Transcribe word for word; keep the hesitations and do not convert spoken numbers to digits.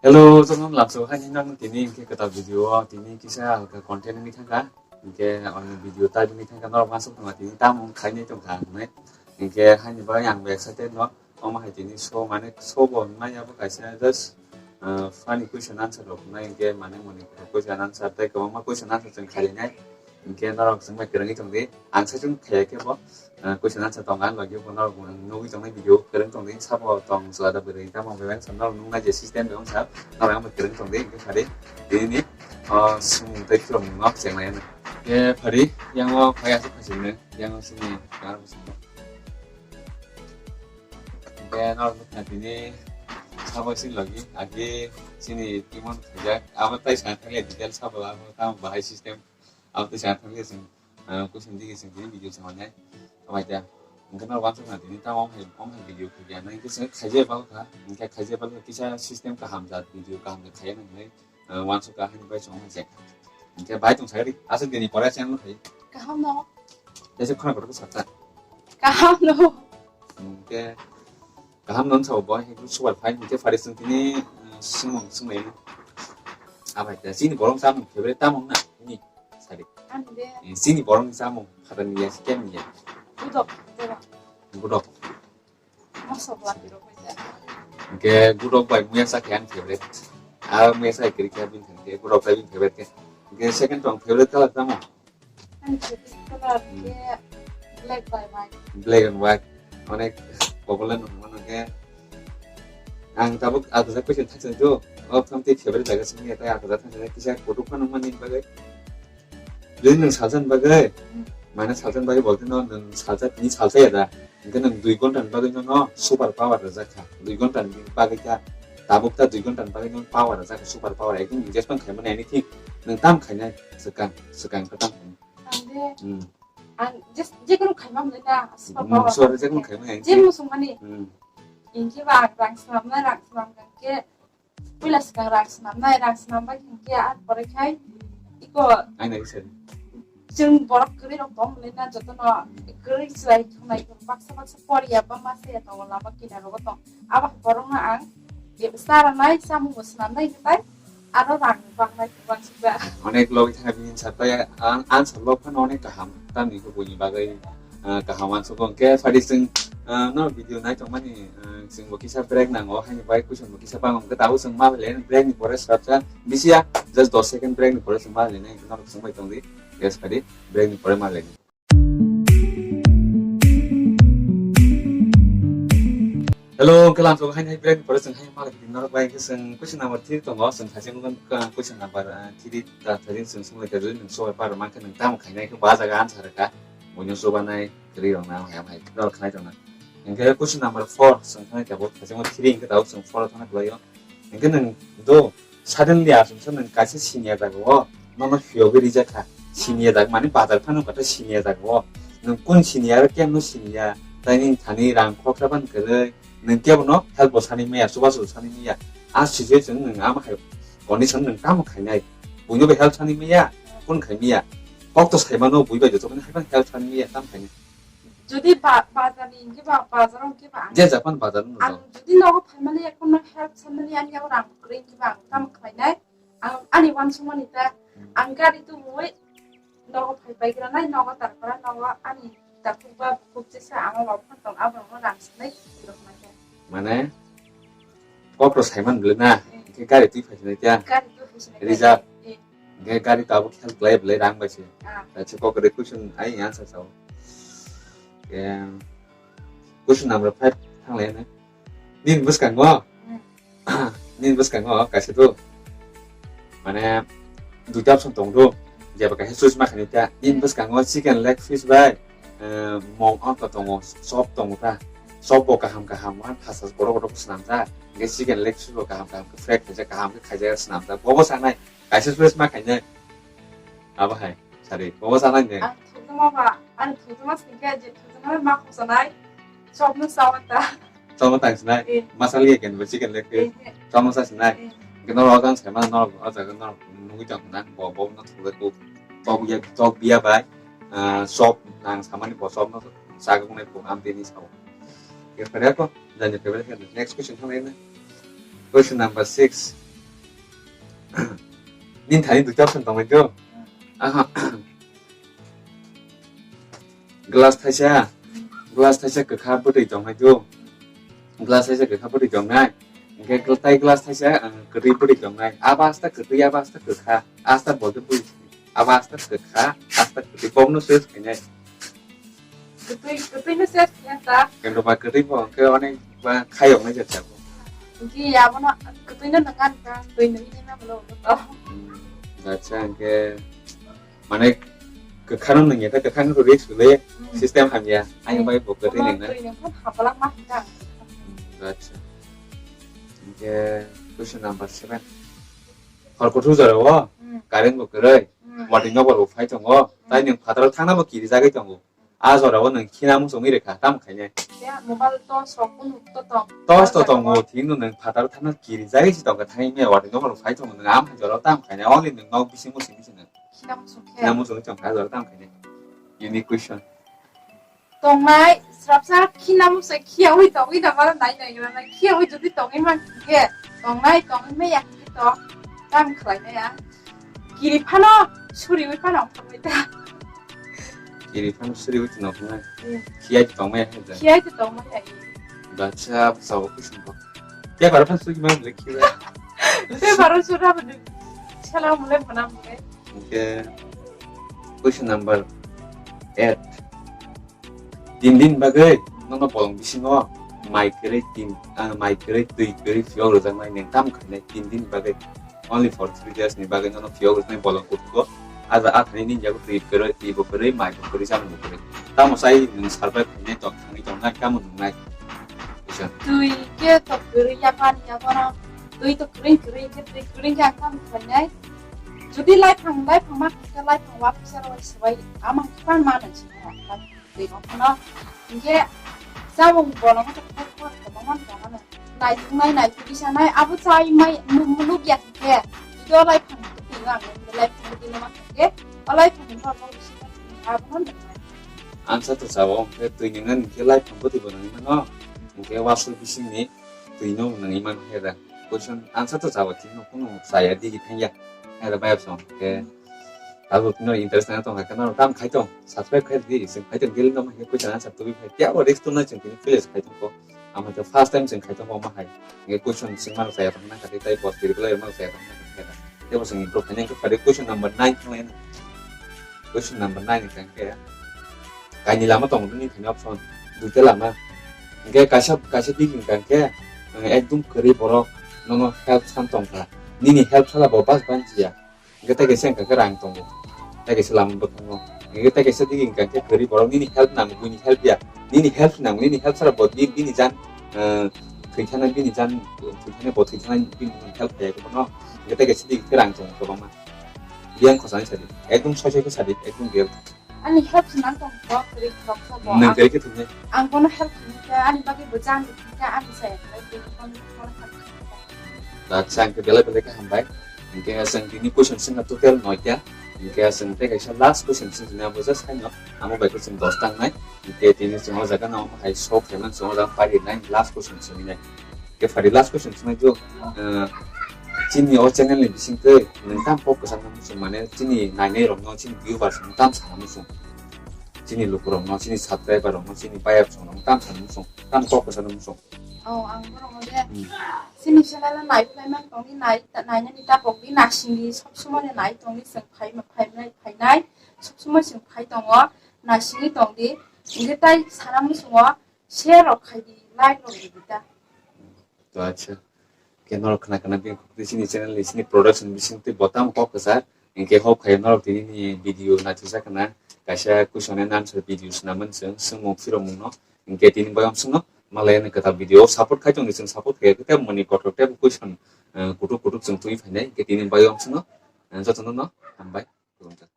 Hello, jotono lamsok haini nang tini hwnkhe kwtal video o tini kisa halka content wngwi thangkha. Hwnkhe ani video type wngwi thangkha norok uansuk tongma tini tamo khainai tongkha hinwi. Hwnkhe haini bagwi ang bo excited no. Omo hai tini show mane show bo wngmaya bo kaisa just, uh, funny question answer rok wngnai hwnkhe mane moni question answer tei kwbangma question answer chwng khailainai. Hwnkhe norok chwng bai kwrwngwi tongdi. Ang saichung khaiya khe bo, ah, question answer tong ang logio bo norok nugwi tongnai video kwrwng tongdi. Sabo tong chwla da bwrwi tamo bebak sa norok nuknai je system bebak sa norok ang bai kwrwng tongdi. Hwnkhe phari tini ni, oh, swngmung tei khulumung no chenglai ano. Hwnkhe phari yango phai aswk phaising nw yango swngmung. Hwnkhe norok nukna tini sabo sini logi agi sini timon khaijak abo tai sa thangya detail sabo abo tamo bahai system. Abo tei sa thangkhe chwng, ah, question digi chwng tini video chwng hwnwi. Amai da. Hwnkhe no uansuk na tini tamo hai, omo hai video khaikha. Nang khe chwng khaijai bal kha. Hwnkhe khaijai bal kha kisa system kaham jat video kaham khe khaiya nang hinwi, ah, uansuk kha haini bai chwng omo hai chekha. Hwnkhe bai tong sakri. Aswk dini pore channel khai. Kaham no. Tei se khona kotor sakta. Kaham no. Hwnkhe kaham no sabo bo hai super fine hwnkhe phari chwng tini, ah, swngmung swnglaino. Abai da. Chini borok chamung favorite tamo na? Ni. Sari. Ani de. Eh, chini borokni chamung phatarni ya, sikemni ya? Gudok, gudok. Gudok. Moso bwlapirok bai da. Hwnkhe gudok bai muya chakhe ani favorite. Aro muya chakhe kwrwi khe bini thani khe gudok bai bini favorite khe. Hwnkhe second tong favorite color tamo? Ani favorite color Hmm. khe black bai white. Black and white. Onek popular nung mano khe. Ang tabuk akwchak question thaksa do. O thang tei favorite jaga simi ya, tai akwchak thang kisa kutuk phano mani bagwi. Jodi nwng salsa ni bagwi, Hmm. mane salsa ni bagwi bolte no nwng salsa, tini salsa ya da. Hwnkhe nwng dui ghonta ni bagwi no, no super power rwjak kha. Dui ghonta ni bagwi kha. Tabuk ta dui ghonta ni bagwi no power rwjak kha, super power. Ekdom nwng jespan khaimani anything. Nwng tam khainai swkang, swkang khe tam khainai. Ang de, Hmm. ang just jekono khaima mwnai na, super Hmm, power. Super jekono khaima yang. Je musung mani. Hmm. Inke ba rang swnamnai, rang swnam khe, puila swkang rang swnamnai, rang swnam bai hwnkhe ar pore khai iko Aina kisa. Chwng borok kwrwi rok tong mwnai na jotono kwrwi chwrai thwngnai baksa baksa poriya ba masa ya tongo lama kinaro tong. Abo borokno ang sara nai samung bo swnamnai hwnkhe tai aro rang baknai kwbang sibra. Onek logi thangna bini sa tai ang answer log phano onek kaham tamni ko buini bagwi, ah, kaham answer ko hwnkhe phadi chwng, ah, no video nai tongmani, ah, chwng bo kisa break nango haini bai question bo kisa bango hwnkhe tabuk chwng ma le break ni pore swrapsa bisiya just dos second break ni pore chwng ma le nai norok chwng bai tongdi yes phadi break ni pore ma le. Hello, hwnkhe lamsok haini hai break ni pore chwng hai malai kiti norok bai hwnkhe chwng question number three tongo, chwng thajeng question number, ah, three ta thajeng chwng swnglaikha, jodi nwng sobai par mankhe nwng tamo khainai khe ba jaga answer rwkha, buino chubanai kwrwi rokna hai hai norok khnai tongna. Hwnkhe question number four chwng thangnaikha bo thajeng three hwnkhe tabuk chwng four o thangna kwlaio. Hwnkhe nwng do suddenly aswk nwng kaisa siniya jaga o nono phiyogwi rijak kha. Siniya jaga mani bazar phano kata siniya jaga o. Nwng kun siniya aro kemno siniya? Tai nini thani rang khoksa ban kwrwi. Nwng kebono help bo sani maya, chubachu sani maya. A situation nwng ama hai condition nwng tamo khainai? Buino bo help sani maya, kun khai maya. Kok to saimano bui bai joto mani hai ban help sani maya, tam khainai. Jodi ba-, bazar ni hwnkhe ba, bazar o hwnkhe ba ang, Je Japan bazar no ang jodi nogo phaimani ekhono help sanmani ani yago rang kwrwi hwnkhe ba ang tamo khlainai? Ang ani uansukmani ta, ang gari tubui nogo phai pai granai, nogo tarpara nogo ani takhuk ba bukhuk jesa ang o phone tong, abo rang sanai twi rok mai khe. Mane, kok rok saiman bwle na, Eh. Hwnkhe gari twi phai sinai kya? Gari twi phai sinai kya? Reserve. Eh. Hwnkhe gari tabuk help khlai bwle rang bai se. Ah. Tachi kok kwrwi question ai answer sao. Em, question number five thanglai na. Nini bwskango? Hmm. Nini bwskango kaisa do. Mane duita option tong do. Jeba kaisa choice ma khani ta. Nini bwskango chicken leg piece bai, eh, mong ongkha tongo, chop tongo ta. Chop bo kaham kaham, man thasa borok borok swnam ta. Hwnkhe chicken leg piece bo kaham kaham, fry khaijak kaham khe khaijak swnam ta. Bobo sanai, kaisa choice ma khainai. Abo hai, sari, bobo sanai ne. Ang thujuma ba, ang thujuma singkhe je thujuma ma khosonai, chop no sawan ta. Chop no tang sinai, Eh. Masala ye ken ba chicken leg piece. Eh, eh. Chop no sa sinai. Eh. Keno ro dan sai ma no, o jaga no, nugui tang na, bo, bo no thule ko. Chop ya, chop biya bai, ah, chop nang samani bo chop no, sa ko ne ko am teni sao. Ke pare ko, dan je pare ke next question thang ne. Question number six. Nini thani duita option tongmai do. Aha. Glass thaisa, glass thaisa kwkha bwtwi tongmai do. Glass thaisa kwkha bwtwi tongnai. Hwnkhe gl-, tai glass thaisa, ah, kwtwi bwtwi tongnai. Abo asta kwtwi, abo asta kwkha. Asta bolde bwtwi. Abo asta kwkha, asta kwtwi. Bokno ses khainai. Kwtwi, kwtwino ses khainai ta. Kendo ba kwtwi bo hwnkhe onek ba khayoknai jat jago. Hwnkhe abono kwtwino nwngan ka, twi nwi nai ma bolo to. Hmm, acha, hwnkhe mane kwkhano nungya ta, kwkhano risk le Hmm. system hamya. Ani Hmm. bai bo kwtwi Ono nungna. Twi nungkha hapalak ma hita. Hmm, acha. Hwnkhe question number seven. Hor kuthuk jora o Hmm. current bo kwrwi, Hmm. watwi nokbar bo phai tongo. Tai Hmm. nwng phataro thangna bo kirijagwi tongo. A jora o nwng khina muchungwi rwkha, tamo khainai? Ya, mobile torch rok bo nuk to tong. Torch to Torch tongo, rok. Thik no nwng phataro thangna kirijagwi se tongkha, thangwi maya watwi nokbar bo phai tongo, nwng am hai jora o tamo khainai? Only nwng nok bisingo simi se nwng. Khina muchung khe. Khina muchungwi tongkha, a jora o tamo khainai? Unique question. Tongnai, srapsa khina muchung khiyaui tongwi da mara nai nai gra nai. Khiyaui jodi tongwi man khe, tongnai, tongwi maya khe to, tamo khlai maya. Kiri phano suriui phano ongkhorbai ta. Kiri phano suriui tongna ongkhornai. Hmm. Khiyai tongmaya hai da. Khiyai tongmaya hai. Bacha, sao kuchung bo. Paper phano suri ma le khiya. Paper sura bani. Sala mule mana mule. Okay. Question number eight. Tin din bagwi nono bolong bisingo mai kwrwi tin, ah, mai kwrwi twi kwrwi phiyok rwjaknai nwng tamo khainai tin din bagwi? Only for three days ni bagwi nono phiyok rwjaknai bolong kuthugo. Aja athani ni jago twi kwrwi, twi bo kwrwi, mai bo kwrwi, chamung bo kwrwi. Tamo sai nwng survive khainai tong, thangwi tongnai, tamo nungnai? Bisa. Twi khe to kwrwi yapan yapan twi to kwrwi kwrwi khe twi kwrwi khe ang tamo khainai. Jodi laiphang, laiphang ma khe laiphang wa pisa roi swbai ama khe pan ma nang si. Twi rok phano. Hinkhe chamung bolongo to khor khor kwbangma tongo no. Naituknai, naituk isanai, abo chai mai nu-, nukya hinkhe. Jodi o laiphang twi ang laiphang twi ma hinkhe, o laiphang ni borok bisi abono nuknai. Ansa to chao, hinkhe twi nungnani hinkhe laiphang bwtwi bo nungwi mano. Hinkhe wasuk bisingni twi no nungwi mano hinkhe da. Question answer to chao, twi no kunu chaya digi thangya. Hinkhe da bayap song, hinkhe. Abo tino interest na tong kha, nang tam khai tong, subscribe khai di, sing khai tong, daily no ma question answer to bi khai. Tiya bo risk to na ching tini please khai tong ko. Ama to first time sing khai tong ko ma hai. Nge question sing ma saya tong na khai tai post reply ma saya tong na khai. Tebo sing improve khai nang khai question number nine thang na. Question number nine thang ke. Kaini lama tong ni khai option. Duita lama. Nge kaisa, kaisa digi thang ke. Ekdum kwrwi borok nono help san tong kha. Nini help sala bo bas ban jiya. Hingke tei kaisa hingka khe rang tongo, tei kaisa lama bwkhango. Hingke tei kaisa digi hingka khe kwrwi borok nini help nango, buini help ya. Nini help nango, nini help sara bo di-, bini jan, eh, thwithana bini jan, thwithana bo thwithana bini help khe bono. Hingke tei kaisa digi khe rang tongo kwbangma. Biyang khosani sadi, ekdom soi soi khe sadi, ekdom real. Ani help se nang tong bo, kwrwi khoroksa bo. Nang kwrwi khe thumnai. Ang bono help khini khe, ani bagwi bo jang khini khe, ani saya khlai khe, bono, bono help khini khe. Acha, ang khe belai belai khe hambai. Hingke aswng tini question swngna total noita. Hingke aswng tei kaisa last question swngna abo just haino. Amo bai khe chwng dos tangnai. Hingke tini chwng o jaga no hai sok khe man chwng o jaga pari nai last question swngwi nai. Hingke phari last question swngna jo, eh, chini o channel ni bising twi nwng tam kok kwchang no muchung mane chini nainai rok no chini viewers no tam sana muchung. Chini lukurokno, chini subscriber rokno, chini bayap songrokno tam sanwi muchung, tam kok kwchano muchung. Oh, ang borokno de. Hmm. Chini channel no nai phlai man tongdi, nai, nainani tapokdi, nasingdi, sob somoi no nai tongdi, chwng phai, phai, phainai, sob somoi chwng phai tongo, nasingwi tongdi. Hingke tai sana muchungo, share rok khaidi, like rok rwdi ta. To acha. Khe norok khna khna bini khukti chini channel ni chini production bising twi bo tamo kok kwchar. Hinkhe hok khai norok tini ni video naithok jak khna. Kaisa question and answer video swnamani chwng swngmung phirokmung no. Hinkhe tini bayam swngno malai ani kwtal video o support khai tongdi chwng support khai khe tei moni kotor tei question, eh, kutuk kutuk chwng twi phainai. Hinkhe tini bayam swngno, eh, jotono no hambai. Khulumjak.